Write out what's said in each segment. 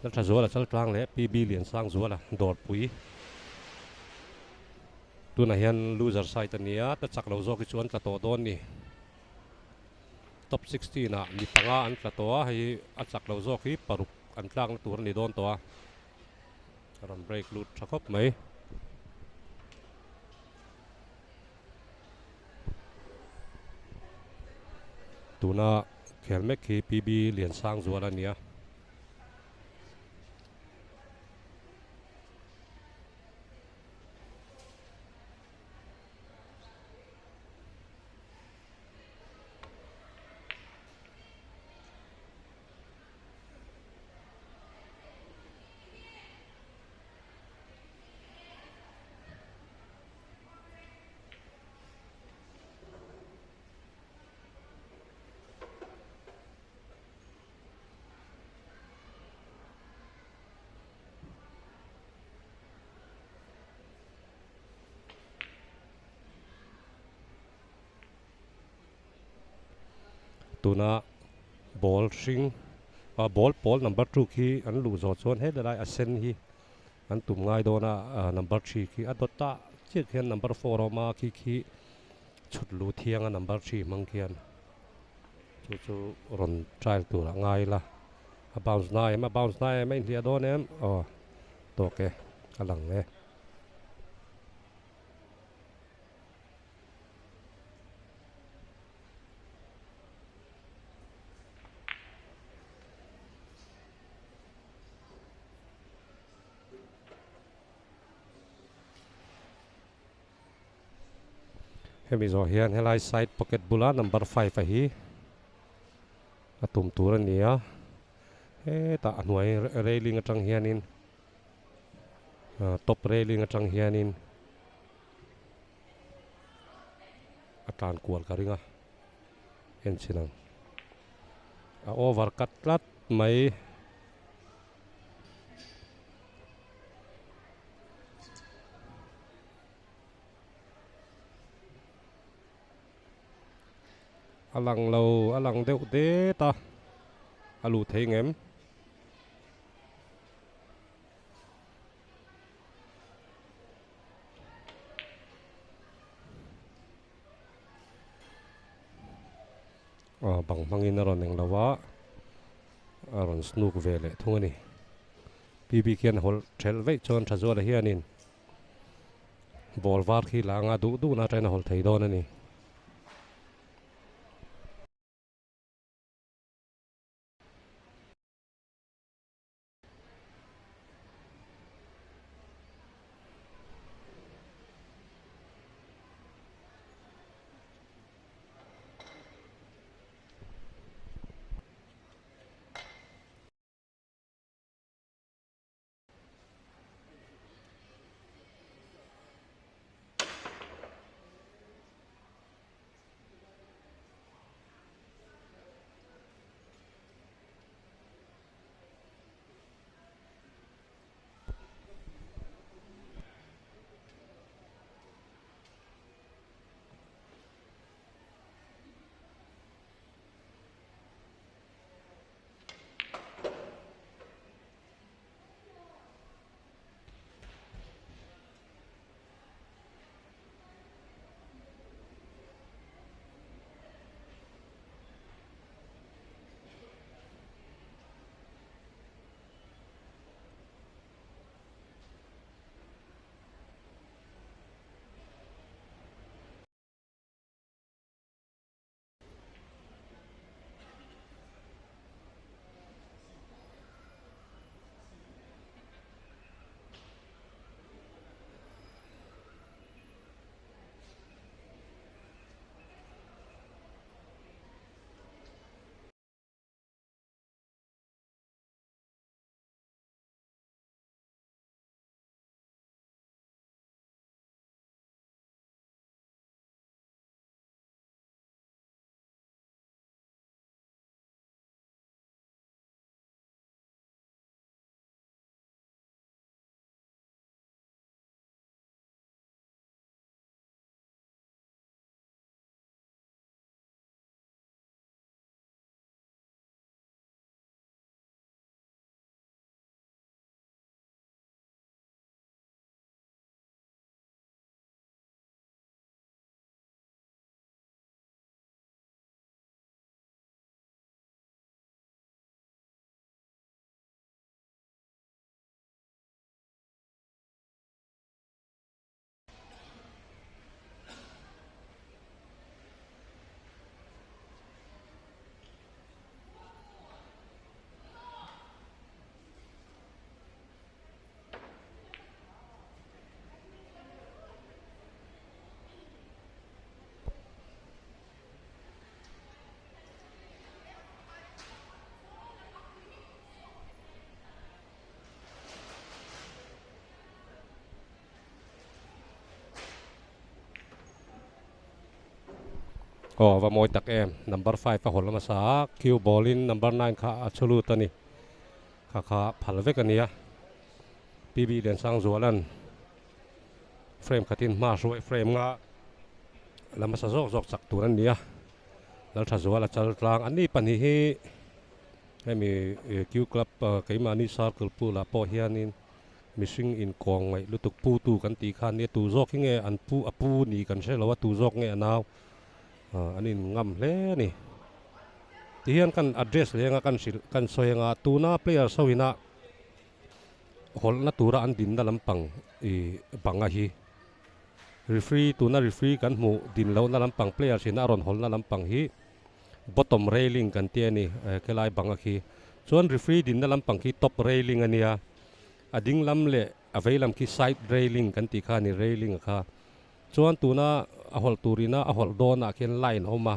Lalthazuala Chaltlang leh PB Liansangzuala Dawrpui. Tunah hian loser side a ni a, ta chak lo zawk hi chu an tla tawh dawn ni. Top 16 ah mi panga an tla tawh a, hei a chak lo zawk hi paruk an tlakna tur a ni dawn tawh a. A rawn break lut tha khawp mai. Tuna khel mek hi PB Liansangzuala a ni a. Tuna ball hring ah ball pawl number 2 khi an luh zawh chuan he lai a sen hi an tum ngai dawn a ah number 3 khi a dawt ah chiah khian number 4 a awm a khi khi chhut luh thiang a number 3 hmang khian chu chu rawn trial tur ah ngai ila a bounce na em a bounce na em a inhliah dawn em aw tawk e a lang e. Hemi zawh hian helai side pocket bula number 5 a hi a tum tur a ni a, hetah a hnuai railing atang hianin top railing atang hianin a tlan kual ka ring a en chhin ang a over cut tlat mai. A lang lo a lang deuh det a a luh thei ngem. Aw bang hmangin a rawn eng lo a a rawn snook ve leh thung a ni. PB khian hawlh thelh veih chuan Thazuala hianin ball var khi la anga duh duhna atangin a hawlh thei dawn a ni. Aw a va mawi tak em, number five a hawl hmasa a, cue ball in number nine kha a chhu lut a ni. Kha kha phal vek a nia. PB Liansangzuala'n frame khatin hma hruai frame nga la hmasa zawk zawk chak tur a ni a. Lalthazuala chal tlang an ni pahnih hi hemi Q Club keimahni circle pool ah pawh hianin mihring inkawng ngaih lutuk pu tu kan tih kha nia tu zawk hi nge an pu a pu ni kan hre lo a tu zawk nge a nau an in ngam hle a ni. Tihian kan address leh anga kan hrilh kan sawi anga tuna players ho ina hawlhna tura an dinna lampang ih banga hi referee tuna referee kan hmuh din lohna lampang players ina a rawn hawlhna lampang hi bottom railing kan ti a ni helai banga khi chuan referee dinna lampang khi top railing a nia a ding lam leh a vei lam khi side railing kan tih kha a ni railing a kha chuan tuna a hawlh turina a hawlh dawnah khian line a awm a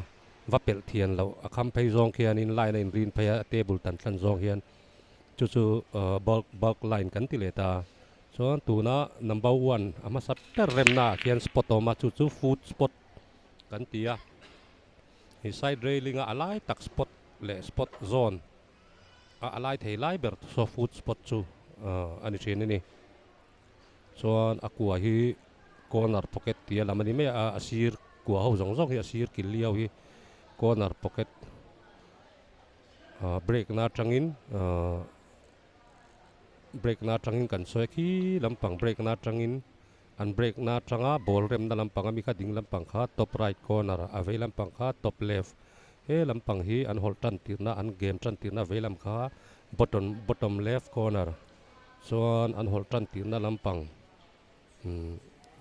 va pelh thian loh a kham phei zawng khianin line a inrin phei a table tan thlan zawng hian Chu chu bulk bulk line kan ti leh ta. Chuan tuna number one a hmasa ber remna ah khian spot a awm a, chu chu food spot kan ti a. He side railing a a lai tak spot leh spot zawn a a lai thei lai ber saw food spot chu a ni thin a ni. Chuan a kua hi corner pocket tia lam a ni mai a, a sir kua ho zawng zawng hi a sir kil liau hi corner pocket. Break na atangin break na atangin kan sawi a khi lampang break na atangin an break na atanga ball remna lampang ami kha ding lampang kha top right corner a vei lampang kha top left he lampang hi an hawlh tan tirna an game tan tirna vei lam kha bottom bottom left corner chuan an hawlh tan tirna lampang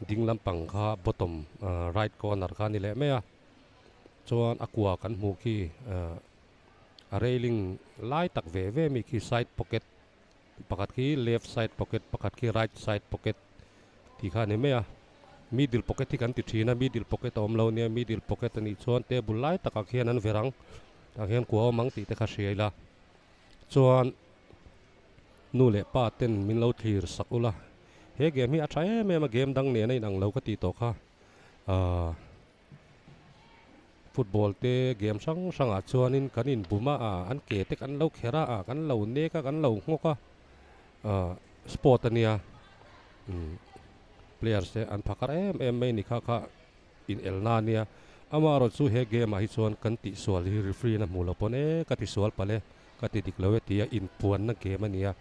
ding lampang kha bottom right corner kha a ni leh mai a chuan a kua kan hmuh khi a railing lai tak ve ve mi khi side pocket pakhat khi left side pocket pakhat khi right side pocket tih kha a ni mai a middle pocket hi kan ti thin a middle pocket a awm lo nia middle pocket a nih chuan table lai takah khian an ver ang tah khian kua awm ang tih te kha hria ila chuan nu leh pa ten min lo thlir sak ula he game hi a tha em em a game dang nen a inang lo ka tih tawh kha ahh. Football te game hrang hrangah chuanin kan inbum a ah an ke te kan lo kher a ah kan lo nek a kan lo nghawk a ah sport a nia umm players te an phakar em em mai ni kha kha inelna a nia amaherawh chu he game ah hi chuan kan tihsual hi referee in a hmuh loh pawn e ka tisual palh e ka ti dik lo e tia inpuanna game a nia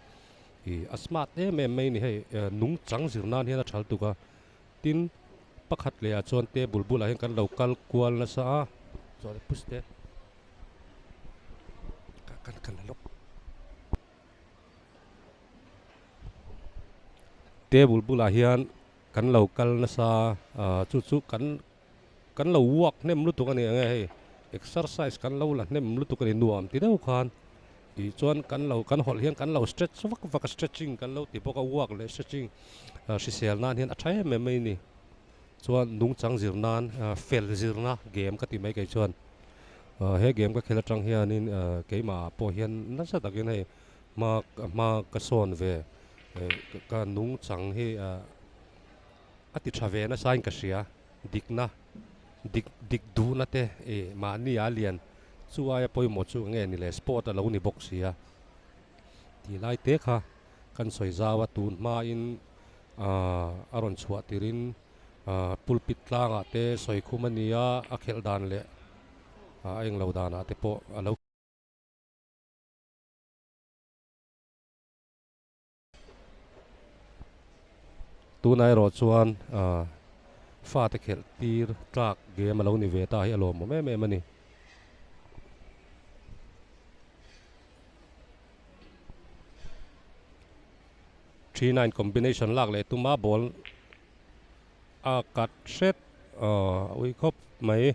ih a smart em em mai ni hei nungchang zir nan hian a thal tuk a. Tin, pakhat leh ah chuan table bulah hian kan lo kal kual nasa a, chuan push te kan kan la lawk. Table bulah hian kan lo kal nasa a, chu chu kan kan lo walk hnem lutuk a ni ang e hei, exercise kan lo la hnem lutuk a ni nuam ti deuh khan. Tih chuan kan lo kan hawlh hian kan lo stretch vak vak a stretching kan lo ti bawk a walk leh stretching hrisel nan hian a tha em em mai a ni. Chuan nungchang zir nan fel zirna game ka ti mai kei chuan he game ka khel atang hianin keimah ah pawh hian nasa takin hei hma hma ka sawn ve ka nungchang hi a ti tha ve nasa in ka hria dikna dik dik duhna te ih mahni a lian chu aia pawimawh chu nge ni le sport a lo ni bawk si a tih lai te kha kan sawi zau a tun hmain ahh a rawn chhuah tirin ahh pulpit tlangah te sawi khum a ni a a khelh dan leh a englo danah te pawh a lo. Tunah erawh chuan fate khelh tir tlak game a lo ni ve ta hi a lawmawm em em a ni. 3-9 combination lak leh tuma ball a cut hret a ui khawp mai.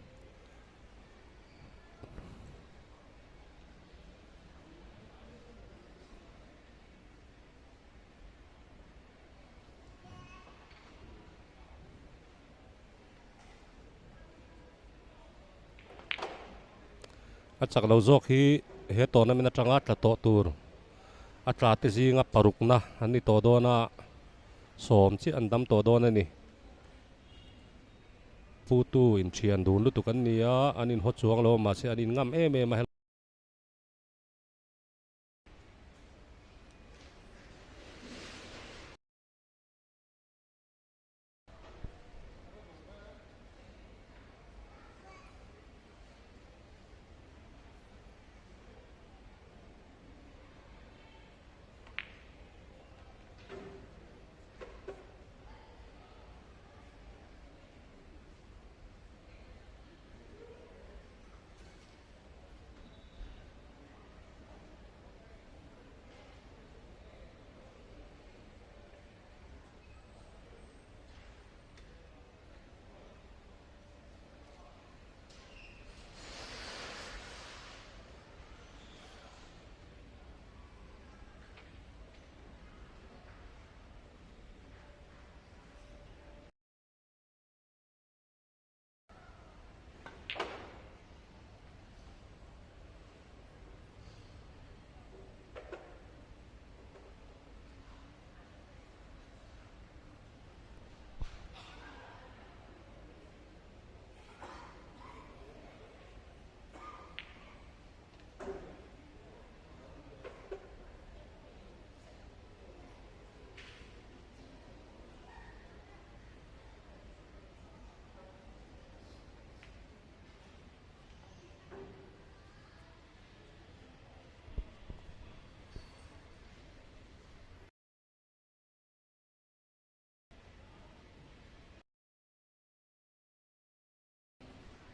A chak lo zawk hi he tournament atanga tla tawh tur a tla te zinga parukna an ni tawh dawn a, sawm chiah an dam tawh dawn a ni. pu tu inthian dun lutuk an ni a, an inhaw chuang lo a mahse an inngam em em a.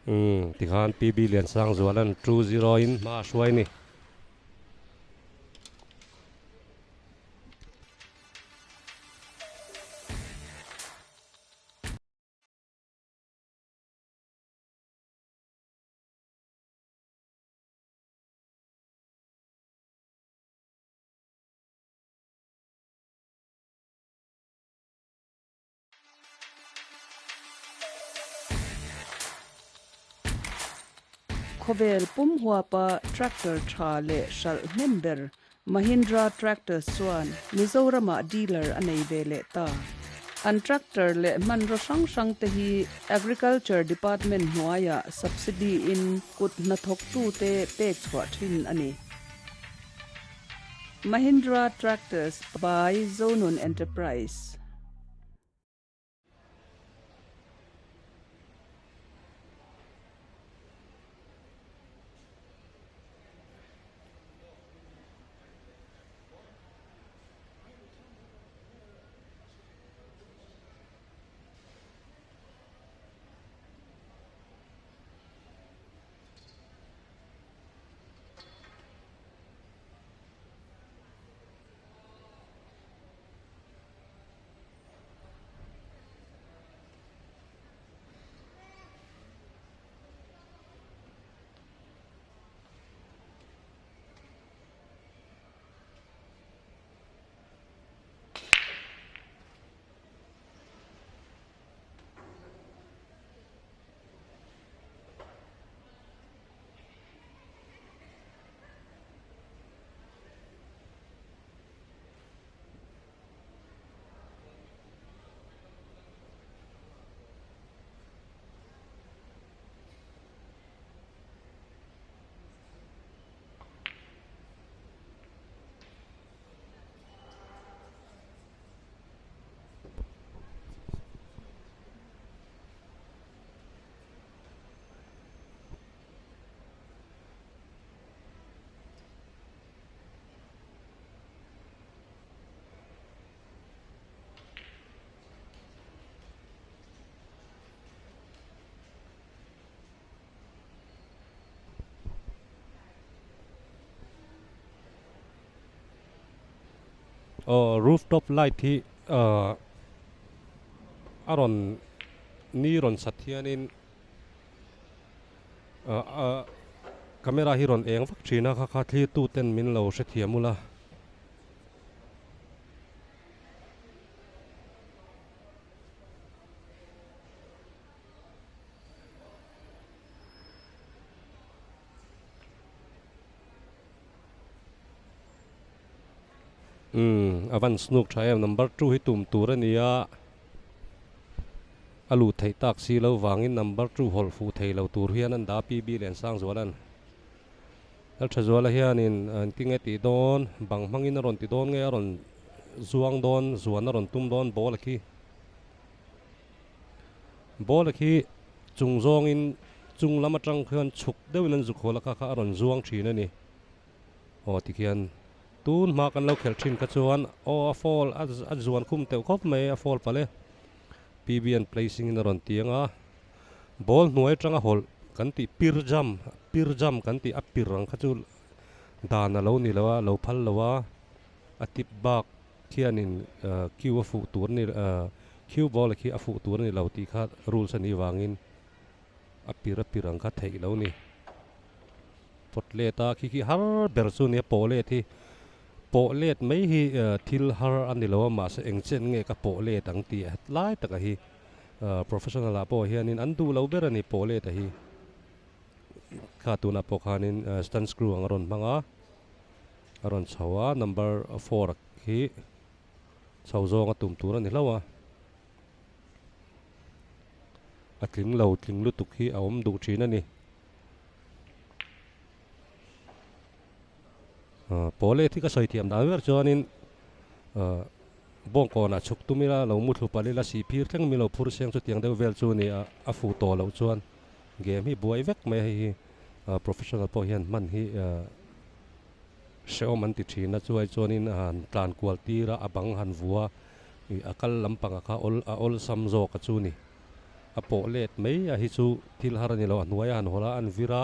Umm tikhan PB Liansangzuala'n 2-0 in hma a hruai a ni. Khawvel pum huapa tractor tha leh hralh hnem ber Mahindra Tractors chuan Mizoramah dealer a nei ve leh ta. An tractor leh hmanraw hrang hrang te hi Agriculture Department hnuaiah subsidy in kut hnathawktute pek chhuah thin a ni. Mahindra Tractors by Zonun Enterprise. Aw rooftop light hi ahh a rawn ni rawn sat hianin ahh camera hi rawn eng vak thin a kha kha thlir tu ten min lo hrethiam ula. Umm a van snook tha em number two hi tum tur a ni a. A luh theih tak si lo vangin number two hawlh fuh thei lo tur hian an dah a PB Liansangzuala'n. Lalthazuala hianin engtin nge tih dawn, bang hmangin a rawn ti dawn nge a rawn zuang dawn, zuan a rawn tum dawn ball a khi. Ball a khi chung zawngin chung lam atang khian chhuk deuhin an zuk hawl a kha kha a rawn zuang thin a ni. Aw tikhian tun hma kan lo khelh thin kha chuan aw a fall a zuan khum teuh khawp mai a fall palh e. PB an placing in a rawn ti ang a, ball hnuai atanga hawlh kan tih pir jump pir jump kan tih a pir ang kha chu dan a lo ni lo a, lo phal lo a, a tip bak khianin cue a fuh tur a ni cue ball khi a fuh tur a ni lo tih kha rules a nih vangin a pir a pir ang kha theih lo ni. Pawt let a, khi khi har ber chu nia pawh let hi pawh let mai hi thil har a ni lo a mahse eng chen nge ka pawh let ang tih lai taka hi professional ah pawh hianin an duh lo ber a ni pawh let a hi kha tunah pawh khanin stand screw ang a rawn hmang a a rawn chho a number four khi chho zawng a tum tur a ni hlauh a. A tling lo tling lutuk hi a awm duh thin a ni. Pawle thi ka sawi thiam dan ber chuanin bawngkawnah chhuk tum ila lo mu thlu palh ila sihphir thleng mi lo phur seng chutiang deuh vel chu ni a a fuh tawh loh chuan game hi buai vek mai a hei hi professional pawh hian hman hi hrehawm an ti thin a chuai chuanin a han tlan kual tir a a bang han vua ih a kal lampang a kha awl a awlsam zawk a chu ni a pawh let mai a hi chu thil har a ni lo a hnuai a han hawlh a an vir a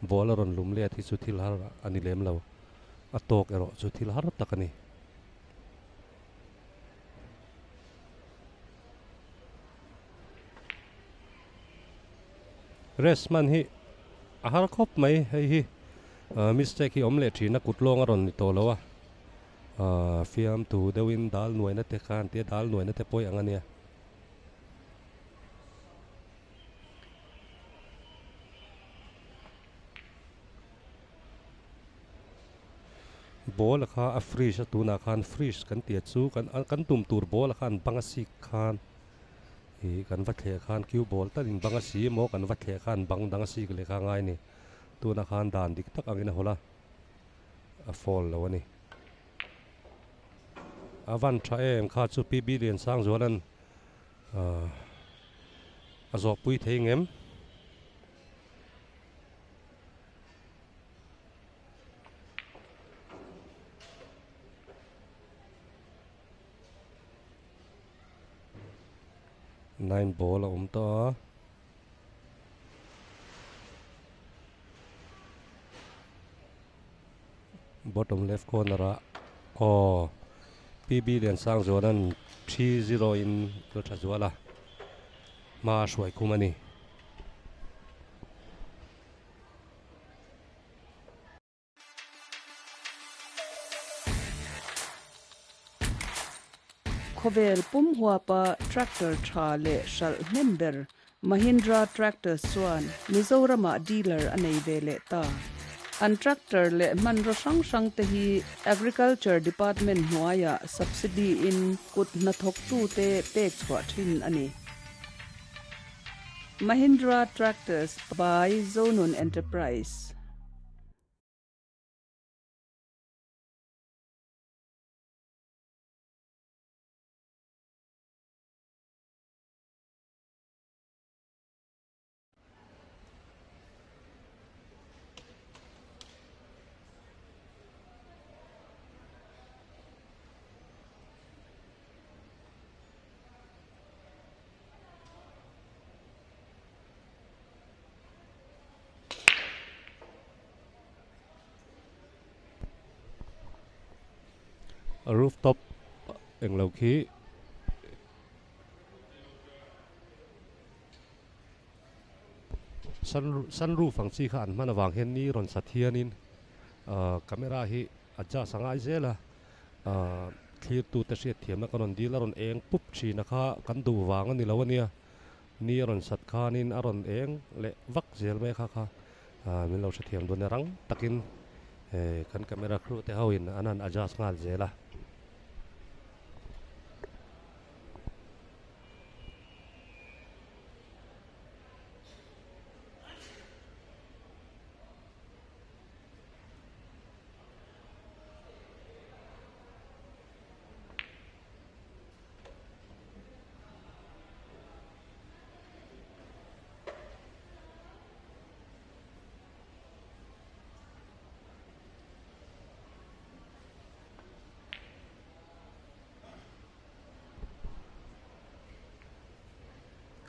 ball a rawn lum let hi chu thil har a ni lem lo a tawk erawh chu thil har tak a ni. Rest hman hi a har khawp mai hei hi mistake hi awm leh thin a kut lawng a rawn ni tawh lo a fiamthu deuhin dal nuaina te khan tia dal nuaina te pawh ang a nia. Ball a kha a freeze a tunah khan freeze kan tia chu kan kan tum tur ball a khan bang a sik khan. Ih kan va thleh khan cue ball talin bang a si emaw kan va thleh khan bang dang a sik leh kha ngai a ni. Tunah khan dan dik tak angin a hawlh a, a fall lo a ni. A van tha em kha chu PB Liansangzuala'n a zawhpui thei ngem. Nine ball a awm tawh a. Bottom left corner ah aw PB Liansangzuala'n 3-0 in lo tha zual a, hma a hruai khum a ni. Khawvel pum huapa tractor tha leh hralh hnem ber Mahindra Tractors chuan Mizoramah dealer a nei ve leh ta. An tractor leh hmanraw hrang hrang te hi Agriculture Department hnuaiah subsidy in kut hnathawktute pek chhuah thin a ni. Mahindra Tractors by Zonun Enterprise. Rooftop englo khi sun sunroof ang chi kha an hman avang hian ni rawn sat hianin ahh camera hi adjust a ngai zel a ahh thlir tute hriat thiamna ka rawn dil a rawn eng pup thin a kha kan duh vang a ni lo a nia. Ni a rawn sat khanin a rawn eng leh vak zel mai kha kha min lo hrethiam dawn e rang takin kan camera crew te ho in an han adjust nghal zel a.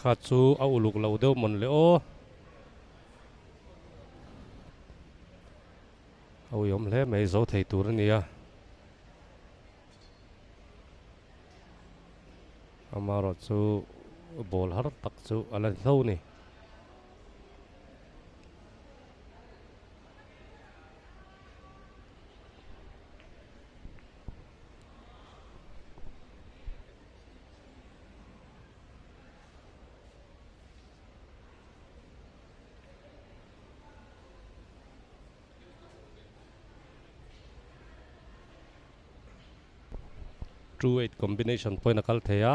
Kha chu a uluk lo deuh mawn le aw. A uiawm hle mai zo thei tur a nia. Amaherawh chu ball har tak chu a la ni tho a ni. 2-8 combination pawhin a kal thei a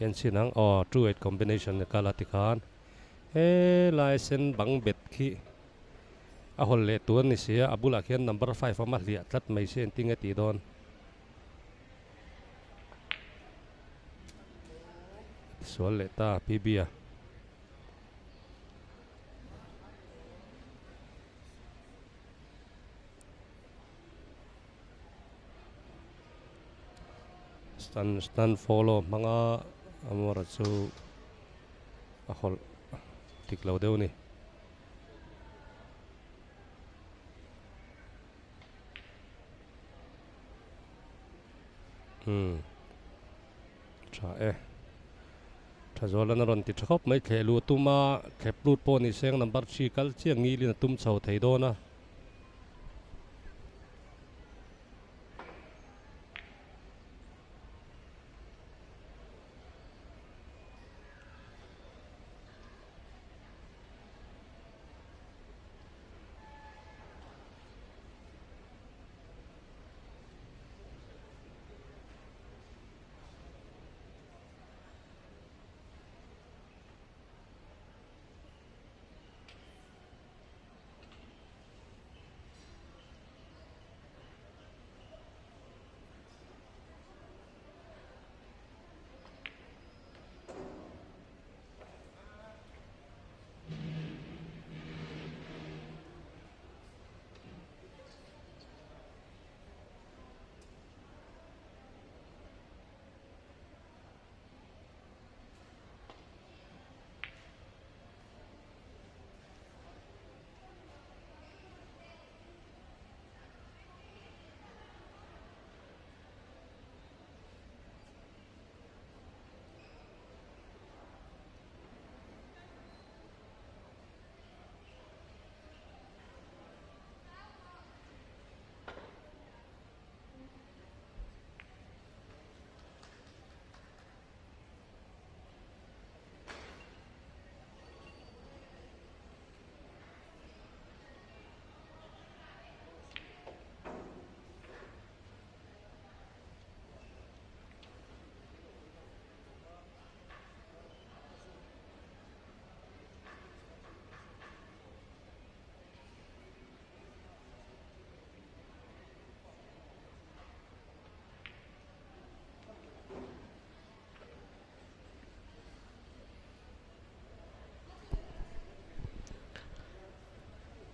en chhin ang aw 2-8 combination a kal a tikhan helai sen bang bet khi a hawl leh tur a ni si a a bulah khian number 5 a awm a hliah tlat mai se engtin nge tih dawn. Sual leh ta PB a. Stand stand follow hmanga Amora chu a hawlh dik lo deuh a ni. Umm tha e tha zualan a rawn ti tha khawp mai thleh luh a tum a thlep lut pawh ni seng number three kal chiah ngilin a tum chho thei dawn a.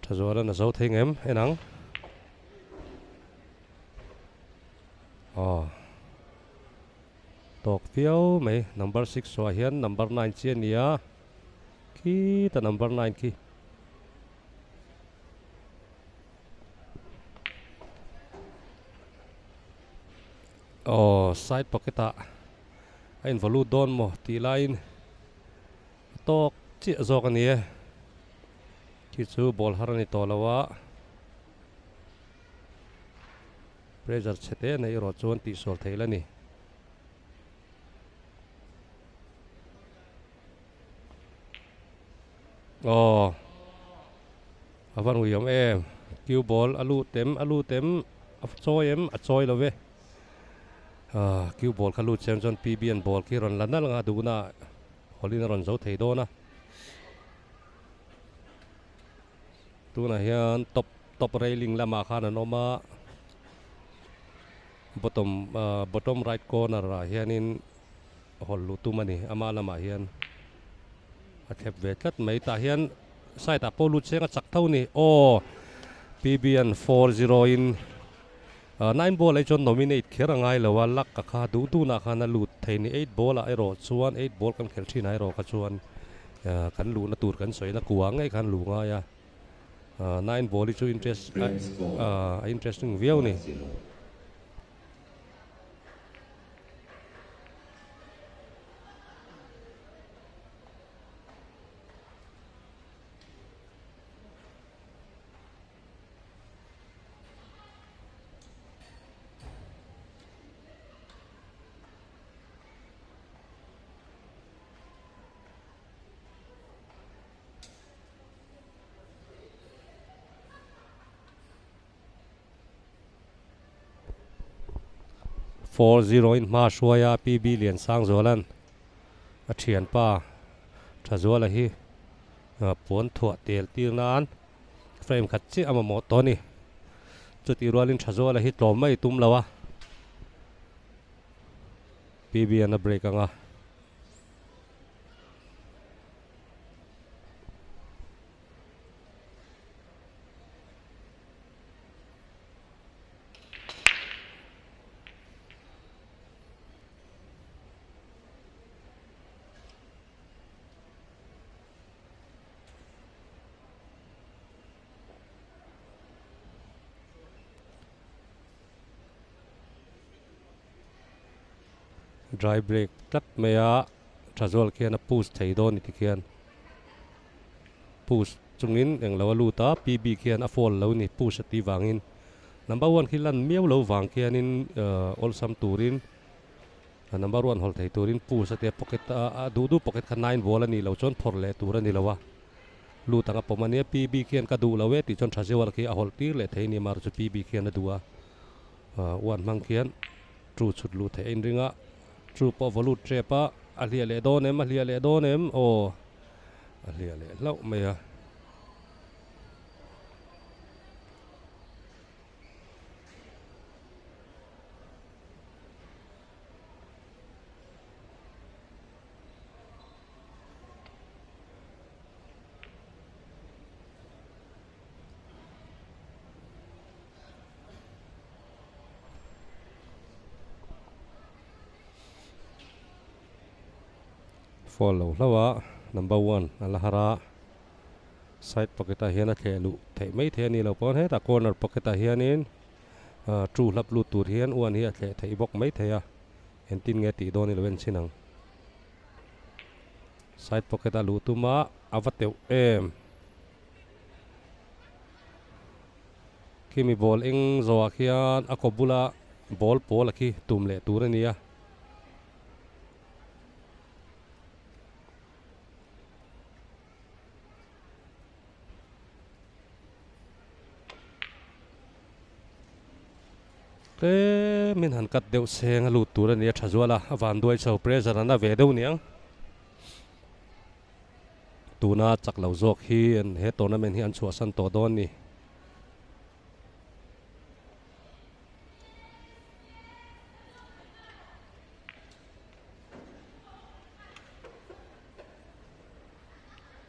Tha zualan a zo thei ngem en ang. Aw. Tawk viau mai number 6 suah hian number 9 chi a ni a. Khita number 9 khi. Aw side pocket ah a invaw lut dawn maw tih laiin a tawk chiah zawk a ni e. Khi chu ball har a ni tawh lo a. Pressure chhe te neih erawh chuan tihsual theih la ni. Aw a van ui awm em cue ball a lut em a lut em a chawi em a chawi lo ve ah cue ball kha lut chiang chuan P_B an ball khi rawn la nalh ang a duhna hawlin a rawn zo thei dawn a tunah hian top top railing lamah khan an awm a bottom ah bottom right corner ah hianin. Hawl luh tum a ni. Ama lamah hian a thlep ve tlat mai. Tah hian side ah pawh lut cheng a chak tho a ni. Aw PBN 4-0 in Nine ball ai chuan nominate kher a ngai lo a, luck a kha duh duhnah khan a lut thei ni. Eight ball ah erawh chuan eight ball kan khelh thin ah erawh kha chuan kan luhna tur kan sawina kua ngei khan luh ngai a. Nine ball hi chu interest a interesting viau a ni. 4-0 in hma hruai a PB Liansangzuala'n a thianpa Thazuala hi puan thuah tel tir nan frame khat chiah a mamawh tawh a ni. Chutih rualin Thazuala hi tlawm mai tum lo a, PB an a break ang a. Dry break tlat mai a, Thazual khian a push thei dawn ni tikhian push chungin englo a lut a, PB khian a fall lo ni push a tih vangin number one khi lan miau lo vang khianin awlsam turin A number one hawl thei turin push a tia pocket a duh duh pocket kha nine ball a nih loh chuan phawrh leh tur a ni lo a, lut ang a pawm a nia PB khian ka duh lo e tih chuan Thaziwal khi a hawlh tir leh thei a ni amaherawhchu PB khian a duh a, one hmang khian two chhut luh theih a inring a, two pawh vaw lut tep a, a hliah leh dawn em a hliah leh dawn em aw a hliah leh hlauh mai a. Foul lo hlauh a, number one a la har a, side pocket ah hian a thleh luh theih mai thei a ni lo pawn hetah corner pocket ah hianin Two hlap lut tur hian uan hi a thleh theih bawk mai thei a, engtin nge tih dawn i lo en chhin ang. Side pocket a luh tum a, a va teuh em. Khimi ball eng zawhah khian a kaw bula ball pawl a khi tum leh tur a ni a. Tlemin han cut deuh seng a lut tur a ni a tha zual a, a van duai chho pressure a na ve deuh niang. Tuna chak lo zawk hi an he tournament hi an chhuahsan tawh dawn ni.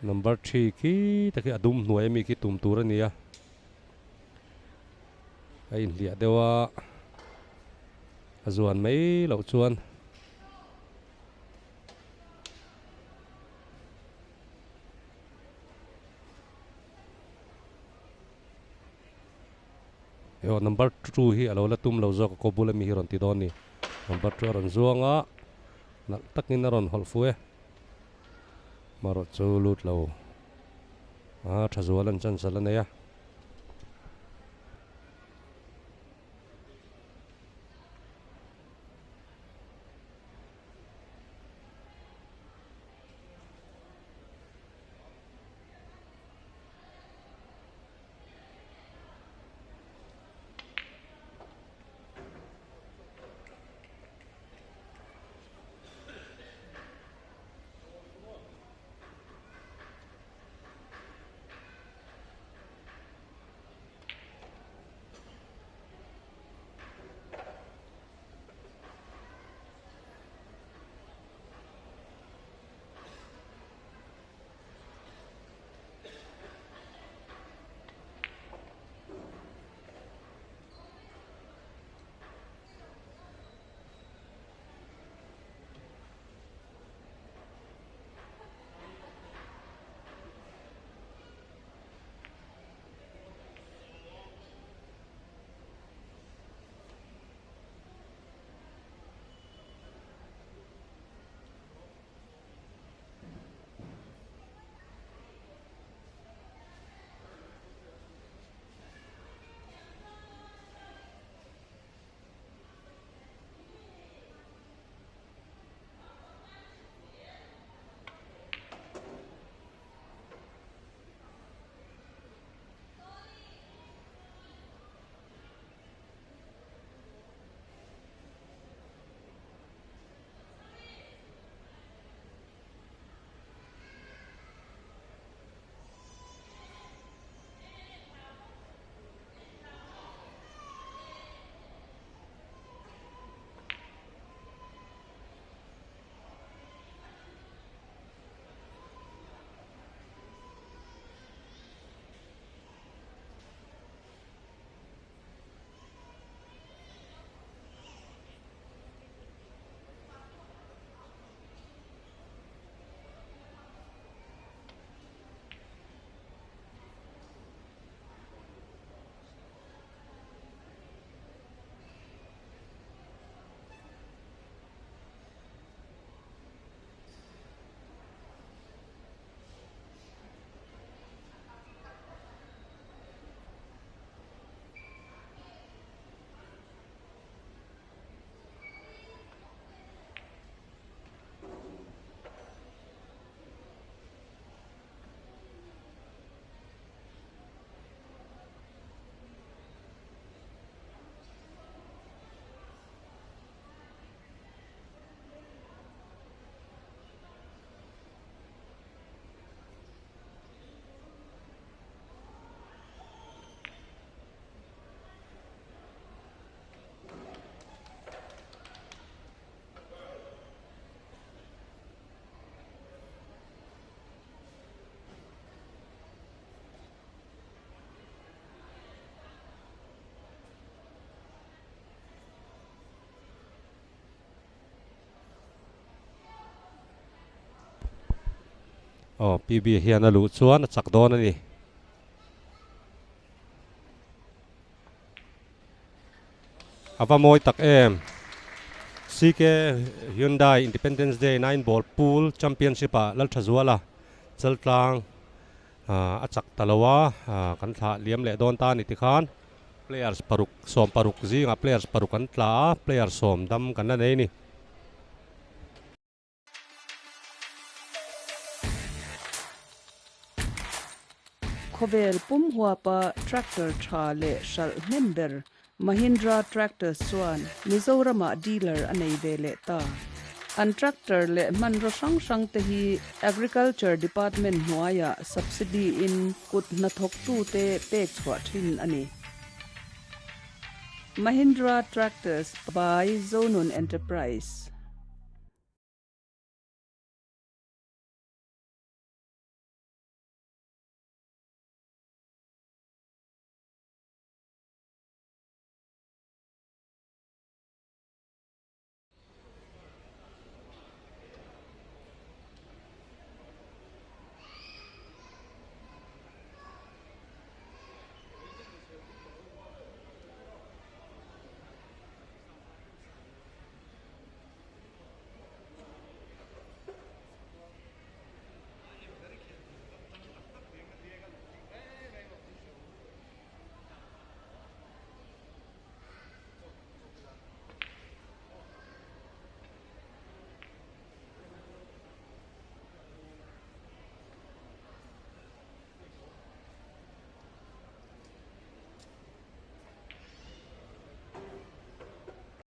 Number 3 khi tak hi a dum hnuai ami khi tum tur a ni a. A inhliah deuh a, a zuan mai loh chuan. Ew number 2 hi a lo la tum lo zawk a kaw bula mi hi rawn ti dawn ni. Number 2 a rawn zuang a, nalh takin a rawn hawlh fu e. Marawh chu lut lo a tha zual an chance la nei a. Aw PB hian a luh chuan a chak dawn a ni. A va mawi tak em. CK Hyundai Independence Day 9 Ball Pool Championship ah Lalthazuala Chaltlang a chak ta lo a, kan thlah liam leh dawn ta a ni tikhan players paruk 16 zingah players paruk an tla a, player sawm dam kan la nei a ni. Khawvel pum huapa tractor tha leh hralh hnem ber Mahindra Tractors chuan Mizoramah dealer a nei ve leh ta. An tractor leh hmanraw hrang hrang te hi Agriculture Department hnuaiah subsidy in kut hnathawktute pek chhuah thin a ni. Mahindra Tractors by Zonun Enterprise.